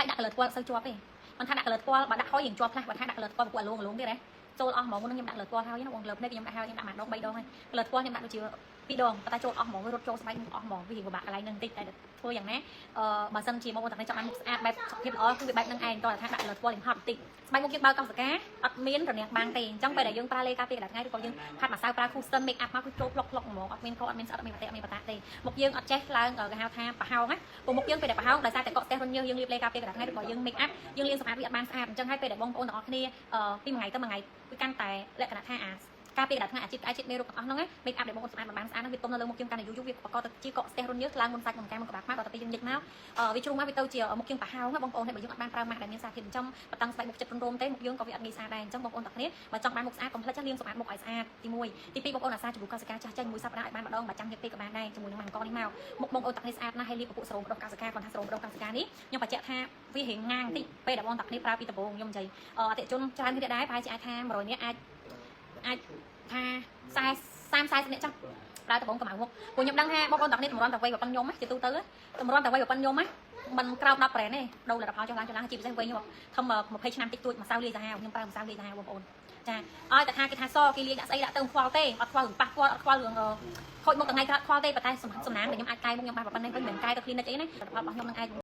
ហើយដាក់ color ថ្ពាល់សូវជាប់ទេមិនថាដាក់ color ថ្ពាល់បើដាក់ហើយរៀងជាប់ខ្លះបើថាដាក់ color ថ្ពាល់ពួកអាលងអាលងទៀតហ៎ចូលអស់ហ្មងមុននឹងខ្ញុំដាក់ color ថ្ពាល់ហើយណាបង color ភ្នែកខ្ញុំដាក់ហើយខ្ញុំដាក់មួយដង3ដងហើយ color ថ្ពាល់ខ្ញុំដាក់ដូចជាពីរដងប៉ុន្តែចូលអស់ហ្មងវារត់ចូលស្បែកមុខអស់ហ្មងវារៀងពិបាកកន្លែងហ្នឹងបន្តិចតែធ្វើយ៉ាងណាអឺបើសិនជាបងប្អូនទាំងនេះចង់បានមុខស្អាតបែបសុខភាពល្អគឺវាបែបហ្នឹងឯងតោះថាដាក់ color ថ្ពាល់រៀងហត់បន្តិចស្បែកមុខយើងបើកកោសិកាអត់មានរនាំងបាំងទេអញ្ចឹងពេលដែលយើងប្រើលេការពារក្តៅថ្ងៃឬក៏យើងផាត់ម្សៅប្រើ cushion make up មកគឺចូលផ្លុកផ្លុកហ្មងអត់មានកអត់មានស្អិតអត់មានបាតេអត់មានបាតាទេមុខយើងអត់ចេះឡើងគេហៅថាប្រហោងណាព្រោះមុខយើងពេលដែលប្រហោងដោយសារតែកកស្ទះរញើសយើងលាបលេការពារក្តៅថ្ងៃឬក៏យើង make up យើងលាងសម្អាតវាអត់បានស្អាតអញ្ចឹងហើយពេលដែលបងប្អូនទាំងអស់គ្នាពីមួយថ្ងៃទៅមួយថ្ងៃវាកាន់តែលក្ខណៈថាអាការពារក្តៅថ្ងៃអាជីពអាជីពមេរោគទាំងអស់ហ្នឹង make up ដែលបងប្អូនសម្អាតមិនបានស្អាតហ្នឹងវាទុំនៅលើមុខយើងកាន់តែយូរយូរវាបកទៅជាកកស្ទះរញើសឡើងមុនសាច់មុនកាមុនក្បាលខ្មៅដល់ទៅពេលយើងញិចមកវាជ្រុះមកវាទៅជាមុខយើងប្រហោងណាបងប្អូនហើយបើយើងអត់បានប្រើម៉ាស់ដែលមានសារធាតុចិញ្ចឹមបតឹងស្បែកមុខចិត្តរំទេមុខយើងក៏វាអត់ងាយស្អាតដែរអញ្ចឹងបងប្អូនទាំងគ្នាបើចង់បានមុខស្អាតកុំភ្លេចលាងសម្អាតមុខឲ្យស្អាតទី1ទី2បងប្អូនអាសាជំនួសកោសិកាចាស់ចេញមួយសប្តាហ៍ឲ្យបានម្ដងបើចាំទៀតពេកក៏បានដែរជាមួយនឹងម៉ាស់អង្គនេះមកមុខបងប្អូនទាំងគ្នាស្អាតណាស់ហើយលាបពពួកសេរ៉ូមដុសកោសិកាគាត់ថាសេរ៉ូមដុសកោសិកានេះខ្ញុំបញ្ជាក់ថាវារៀងងាងតិចពេលដែលបងទាំងគ្នាប្រើពីដំបូងខ្ញុំនិយាយអតិជនច្រើនគ្នាដែរប្រហែលជាអាចថា100នាក់អាចអាចថា40 30 40នាក់ចុះប្រើដំបងកម្ៅមុខព្រោះខ្ញុំដឹងថាបងប្អូនទាំងគ្នាតម្រាំតែវ័យប៉ុណ្ណខ្ញុំជាទូទៅតម្រាំតែវ័យប៉ុណ្ណខ្ញុំណាមិនក្រោម10ប្រែនទេដូរលទ្ធផលចុះឡើងចុះឡើងជាពិសេសវ័យខ្ញុំធំ20ឆ្នាំតិចតួចម្សៅលាយសាហាវខ្ញុំប្រើម្សៅលាយសាហាវបងប្អូនចាឲ្យតែថាគេថាសគេលាយដាក់ស្អីដាក់ទៅខ្វល់ទេអត់ខ្វល់រឿងប៉ះពាល់អត់ខ្វល់រឿងខូចមុខថ្ងៃខ្វល់ទេប៉ុន្តែសំណាងដែលខ្ញុំអាចកែមុខខ្ញុំបានប៉ុណ្ណេះវិញមិនមែនកែទៅ clinic អីណាលទ្ធផលរបស់ខ្ញុំនឹងឯង។